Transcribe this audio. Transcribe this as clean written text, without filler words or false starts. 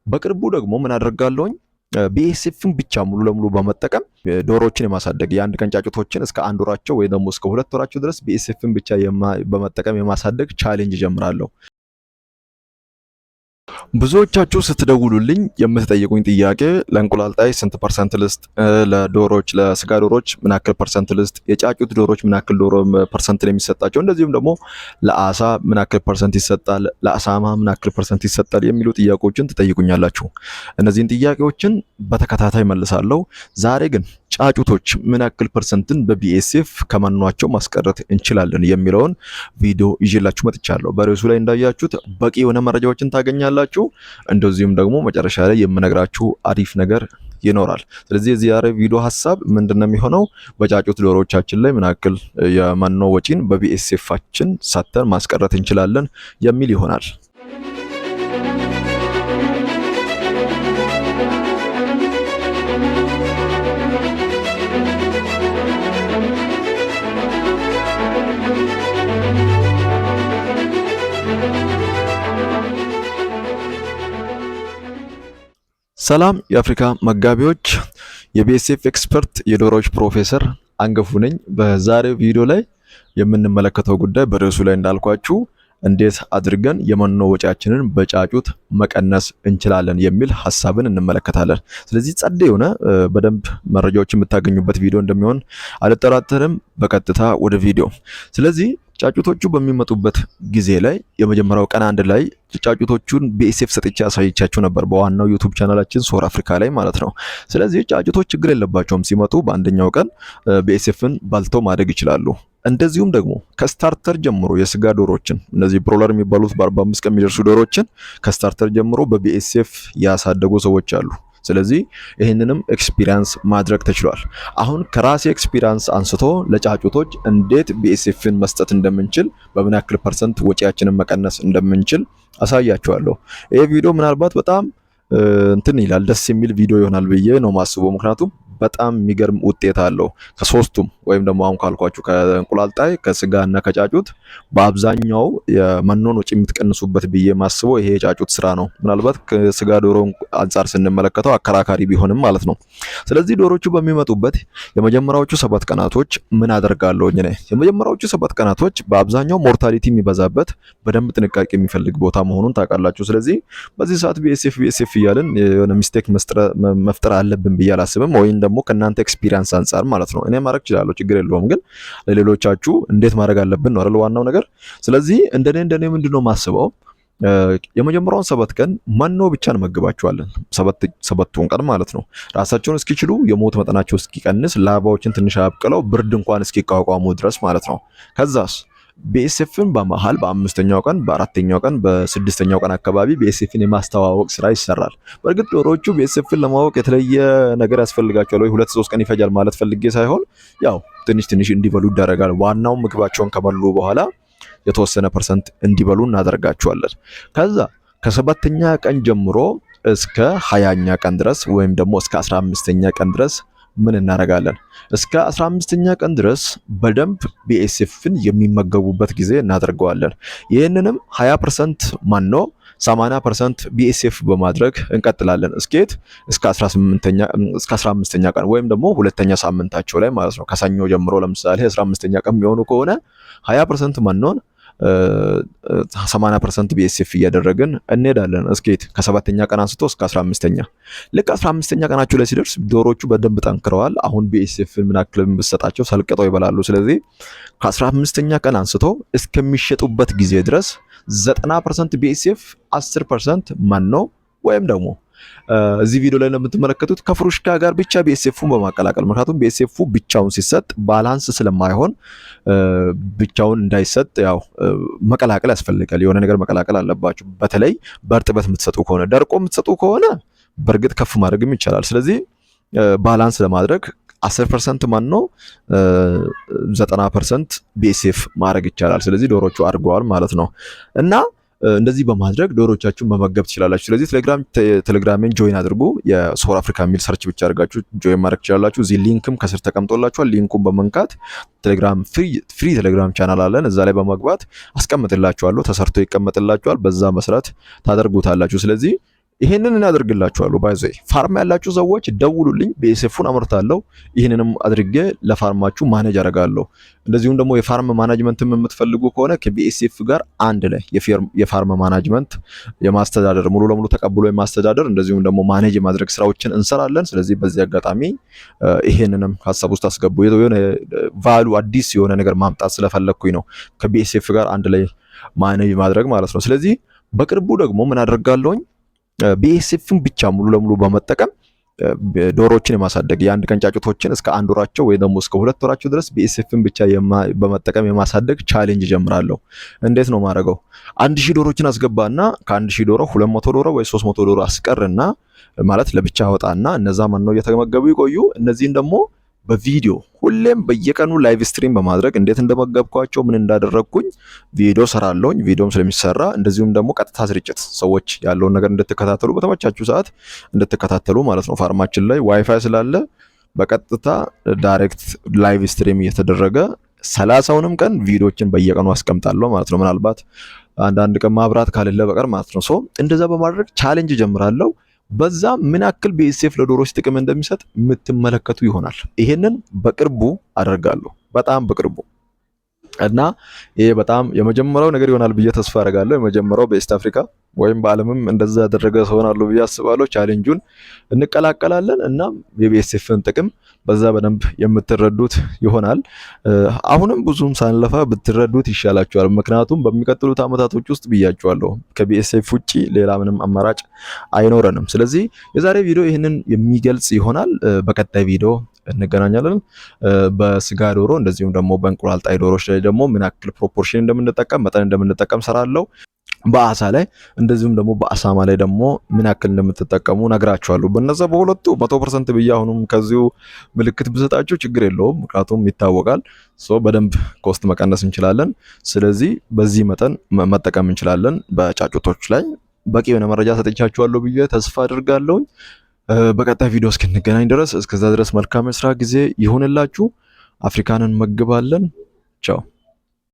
በቅርቡ ደግሞ ምን አደርጋለሁኝ፣ BSF ን ብቻ ሙሉ ለሙሉ በመጠቀም ዶሮዎችን የማሳደግ፣ የአንድ ቀን ጫጩቶችን እስከ አንድ ወራቸው ወይ ደግሞ እስከ 2 ወራቸው ድረስ BSF ን ብቻ በመጠቀም የማሳደግ challenge ጀምራለሁ። ብዙዎቻችሁ ስትደውሉልኝ የምትጠይቁኝ ጥያቄ ለእንቁላል ጣይ ስንት percent ልስጥ፣ ለዶሮች፣ ለስጋ ዶሮች ምን ያክል percent ልስጥ፣ የጫጩት ዶሮች ምን ያክል ዶሮ percent የሚሰጣቸው፣ እንደዚሁም ደግሞ ለአሳ ምን ያክል percent ይሰጣል፣ ለአሳማ ምን ያክል percent ይሰጣል የሚሉ ጥያቄዎችን ትጠይቁኛላችሁ። እነዚህን ጥያቄዎችን በተከታታይ መልሳለሁ። ዛሬ ግን ጫጩቶች ምን ያክል percent ን በ BSF ከመኗቸው ማስቀረት እንችላለን የሚለውን ቪዲዮ ይዤላችሁ መጥቻለሁ። በርዕሱ ላይ እንዳያችሁት በቂ የሆነ መረጃዎችን ታገኛላችሁ። እንደዚሁም ደግሞ መጨረሻ ላይ የምነግራችሁ አሪፍ ነገር ይኖራል። ስለዚህ የዚህ ዛሬ ቪዲዮ ሀሳብ ምንድነው የሚሆነው? በጫጩት ዶሮዎቻችን ላይ ምን ያክል የመኖ ወጪን በ BSF ኣችን ሰተን ማስቀረት እንችላለን የሚል ይሆናል። ሰላም የአፍሪካ መጋቢዎች፣ የ BSF expert የዶሮዎች ፕሮፌሰር አንገፉ ነኝ። በዛሬው ቪዲዮ ላይ የምንመለከተው ጉዳይ በርዕሱ ላይ እንዳልኳችሁ እንዴት አድርገን የመኖ ወጪያችንን በጫጩት መቀነስ እንችላለን የሚል ሀሳብን እንመለከታለን። ስለዚህ ጸዴ የሆነ በደንብ መረጃዎች የምታገኙበት ቪዲዮ እንደሚሆን አልጠራጠርም። በቀጥታ ወደ ቪዲዮ። ስለዚህ ጫጩቶቹ በሚመጡበት ጊዜ ላይ የመጀመሪያው ቀን አንድ ላይ ጫጩቶቹን BSF ሰጥቼ አሳይቻችሁ ነበር በዋናው YouTube ቻናላችን ሶር አፍሪካ ላይ ማለት ነው። ስለዚህ ጫጩቶች ችግር የለባቸውም፣ ሲመጡ በአንደኛው ቀን BSF ን በልተው ማደግ ይችላሉ። እንደዚሁም ደግሞ ከ starter ጀምሮ የስጋ ዶሮችን፣ እነዚህ broiler የሚባሉት በ45 ቀን የሚደርሱ ዶሮችን ከ starter ጀምሮ በ BSF ያሳደጉ ሰዎች አሉ። ስለዚህ ይህንንም experience ማድረግ ተችሏል። አሁን ከራሴ experience አንስቶ ለጫጩቶች እንዴት BSF ን መስጠት እንደምንችል፣ በምን ያክል percent ወጪያችንን መቀነስ እንደምንችል አሳያችኋለሁ። ይህ ቪዲዮ ምናልባት በጣም እንትን ይላል፣ ደስ የሚል ቪዲዮ ይሆናል ብዬ ነው ማስበው። ምክንያቱም በጣም የሚገርም ውጤት አለው። ከሶስቱም ወይም ደግሞ አሁን ካልኳችሁ ከእንቁላል ጣይ፣ ከስጋ እና ከጫጩት በአብዛኛው የመኖን ወጪ የምትቀንሱበት ብዬ ማስበው ይሄ የጫጩት ስራ ነው። ምናልባት ከስጋ ዶሮ አንጻር ስንመለከተው አከራካሪ ቢሆንም ማለት ነው። ስለዚህ ዶሮቹ በሚመጡበት የመጀመሪያዎቹ 7 ቀናቶች ምን አደርጋለሁ እኔ? የመጀመሪያዎቹ 7 ቀናቶች በአብዛኛው mortality የሚበዛበት፣ በደንብ ጥንቃቄ የሚፈልግ ቦታ መሆኑን ታውቃላችሁ። ስለዚህ በዚህ ሰዓት BSF BSF እያልን የሆነ mistake መፍጠር አለብን ብዬ አላስብም። ወይም ደግሞ ከእናንተ experience አንጻር ማለት ነው። እኔ ማድረግ እችላለሁ፣ ችግር የለውም። ግን ለሌሎቻችሁ እንዴት ማድረግ አለብን ነው አይደል ዋናው ነገር። ስለዚህ እንደኔ እንደኔ ምንድነው ማስበው፣ የመጀመሪያውን 7 ቀን መኖ ብቻ እንመግባቸዋለን። ሰባቱን ቀን ማለት ነው። ራሳቸውን እስኪችሉ፣ የሞት መጠናቸው እስኪቀንስ፣ ላባዎችን ትንሽ አብቅለው ብርድ እንኳን እስኪቋቋሙ ድረስ ማለት ነው። ከዛስ BSF ን በመሃል በአምስተኛው ቀን፣ በአራተኛው ቀን፣ በስድስተኛው ቀን አካባቢ BSF ን የማስተዋወቅ ስራ ይሰራል። በእርግጥ ዶሮዎቹ BSF ን ለማወቅ የተለየ ነገር ያስፈልጋቸዋል ወይ 2-3 ቀን ይፈጃል ማለት ፈልጌ ሳይሆን ያው ትንሽ ትንሽ እንዲበሉ ይደረጋል። ዋናው ምግባቸውን ከበሉ በኋላ የተወሰነ percent እንዲበሉ እናደርጋቸዋለን። ከዛ ከሰባተኛ ቀን ጀምሮ እስከ 20ኛ ቀን ድረስ ወይም ደግሞ እስከ 15ኛ ቀን ድረስ ምን እናደርጋለን? እስከ 15ኛ ቀን ድረስ በደንብ BSF ን የሚመገቡበት ጊዜ እናደርገዋለን። ይህንንም 20% መኖ፣ 80% BSF በማድረግ እንቀጥላለን። እስከየት? እስከ 18ኛ፣ እስከ 15ኛ ቀን ወይም ደግሞ ሁለተኛ ሳምንታቸው ላይ ማለት ነው። ከሰኞ ጀምሮ ለምሳሌ 15ኛ ቀን የሚሆኑ ከሆነ 20% መኖን 80% BSF እያደረግን እንሄዳለን። እስከየት? ከሰባተኛ ቀን አንስቶ እስከ 15ኛ። ልክ 15ኛ ቀናቸው ላይ ሲደርስ ዶሮቹ በደንብ ጠንክረዋል። አሁን BSF ን ምን ያክል ብንሰጣቸው ሰልቅጠው ይበላሉ። ስለዚህ ከ15ኛ ቀን አንስቶ እስከሚሸጡበት ጊዜ ድረስ 90% BSF፣ 10% መኖ ወይም ደግሞ እዚህ ቪዲዮ ላይ እንደምትመለከቱት ከፍሩሽካ ጋር ብቻ BSF ኡን በማቀላቀል፣ ምክንያቱም BSF ኡ ብቻውን ሲሰጥ balance ስለማይሆን ብቻውን እንዳይሰጥ ያው መቀላቀል ያስፈልጋል። የሆነ ነገር መቀላቀል አለባችሁ። በተለይ በእርጥበት የምትሰጡ ከሆነ፣ ደርቆ የምትሰጡ ከሆነ በእርግጥ ከፍ ማድረግም ይቻላል። ስለዚህ balance ለማድረግ 10% መኖ፣ 90% BSF ማድረግ ይቻላል። ስለዚህ ዶሮቹ አድርገዋል ማለት ነው እና እንደዚህ በማድረግ ዶሮቻችሁን መመገብ ትችላላችሁ። ስለዚህ ቴሌግራሜን join አድርጉ። የሶር አፍሪካ የሚል search ብቻ አድርጋችሁ join ማድረግ ትችላላችሁ። እዚህ link ም ከስር ተቀምጦላችኋል። link ኡን በመንካት ቴሌግራም free ቴሌግራም ቻናል አለን። እዛ ላይ በመግባት አስቀምጥላችኋለሁ። ተሰርቶ ይቀመጥላችኋል። በዛ መሰረት ታደርጉታላችሁ። ስለዚህ ይሄንን እናደርግላችኋለሁ። By the way፣ farm ያላችሁ ሰዎች ደውሉልኝ። BSF ኡን አመርታለሁ። ይህንንም አድርጌ ለ farm ኣችሁ manage አደርጋለሁ። እንደዚሁም ደግሞ የ farm management ም የምትፈልጉ ከሆነ ከ BSF ጋር አንድ ላይ የ farm management የማስተዳደር፣ ሙሉ ለሙሉ ተቀብሎ የማስተዳደር፣ እንደዚሁም ደግሞ manage የማድረግ ስራዎችን እንሰራለን። ስለዚህ በዚህ አጋጣሚ ይሄንንም ሀሳብ ውስጥ አስገቡ። የሆነ value አዲስ የሆነ ነገር ማምጣት ስለፈለግኩኝ ነው ከ BSF ጋር አንድ ላይ manage ማድረግ ማለት ነው። ስለዚህ በቅርቡ ደግሞ ምን አደርጋለሁኝ? BSF ን ብቻ ሙሉ ለሙሉ በመጠቀም ዶሮዎችን የማሳደግ፣ የአንድ ቀን ጫጩቶችን እስከ አንድ ወራቸው ወይ ደግሞ እስከ 2 ወራቸው ድረስ BSF ን ብቻ በመጠቀም የማሳደግ challenge ጀምራለሁ። እንዴት ነው ማድረገው? 1,000 ዶሮችን አስገባና ከ1,000 ዶሮ 200 ዶሮ ወይ 300 ዶሮ አስቀርና፣ ማለት ለብቻ አወጣና እነዛ መኖ እየተመገቡ ይቆዩ። እነዚህን ደግሞ በቪዲዮ ሁሌም በየቀኑ live stream በማድረግ እንዴት እንደመገብኳቸው፣ ምን እንዳደረግኩኝ ቪዲዮ ሰራለሁኝ። ቪዲዮም ስለሚሰራ እንደዚሁም ደግሞ ቀጥታ ስርጭት ሰዎች ያለውን ነገር እንድትከታተሉ፣ በተመቻችሁ ሰዓት እንድትከታተሉ ማለት ነው። Farm ኣችን ላይ ዋይፋይ ስላለ በቀጥታ direct live stream እየተደረገ 30ውንም ቀን ቪዲዮችን በየቀኑ አስቀምጣለሁ ማለት ነው። ምናልባት አንዳንድ ቀን ማብራት ካሌለ በቀር ማለት ነው። So እንደዛ በማድረግ challenge ጀምራለሁ። በዛ ምን ያክል BSF ለዶሮች ጥቅም እንደሚሰጥ የምትመለከቱ ይሆናል። ይሄንን በቅርቡ አደርጋለሁ፣ በጣም በቅርቡ፣ እና ይሄ በጣም የመጀመሪያው ነገር ይሆናል ብዬ ተስፋ አደርጋለሁ። የመጀመሪያው በ East Africa ወይም በዓለምም እንደዛ ያደረገ ሰው እሆናለሁ ብዬ አስባለሁ። Challenge ኡን እንቀላቀላለን እና የ BSF ን ጥቅም በዛ በደንብ የምትረዱት ይሆናል። አሁንም ብዙም ሳንለፋ ብትረዱት ይሻላችኋል። ምክንያቱም በሚቀጥሉት ዓመታቶች ውስጥ ብያችኋለሁ ከ BSF ውጪ ሌላ ምንም አማራጭ አይኖረንም። ስለዚህ የዛሬ ቪዲዮ ይህንን የሚገልጽ ይሆናል። በቀጣይ ቪዲዮ እንገናኛለን። በስጋ ዶሮ እንደዚሁም ደግሞ በእንቁላል ጣይ ዶሮች ላይ ደግሞ ምን ያክል proportion እንደምንጠቀም፣ መጠን እንደምንጠቀም ሰራለው። በአሳ ላይ እንደዚሁም ደግሞ በአሳማ ላይ ደግሞ ምን ያክል እንደምትጠቀሙ ነግራችኋለሁ። በነዛ በሁለቱ 100% ብዬ አሁንም ከዚሁ ምልክት ብሰጣችሁ ችግር የለውም፣ ምክንያቱም ይታወቃል። So በደንብ cost መቀነስ እንችላለን። ስለዚህ በዚህ መጠን መጠቀም እንችላለን። በጫጩቶች ላይ በቂ የሆነ መረጃ ሰጥቻችኋለሁ ብዬ ተስፋ አድርጋለሁኝ። በቀጣይ ቪዲዮ እስክንገናኝ ድረስ፣ እስከዛ ድረስ መልካም የስራ ጊዜ ይሁንላችሁ። አፍሪካን እንመግባለን። ቻው።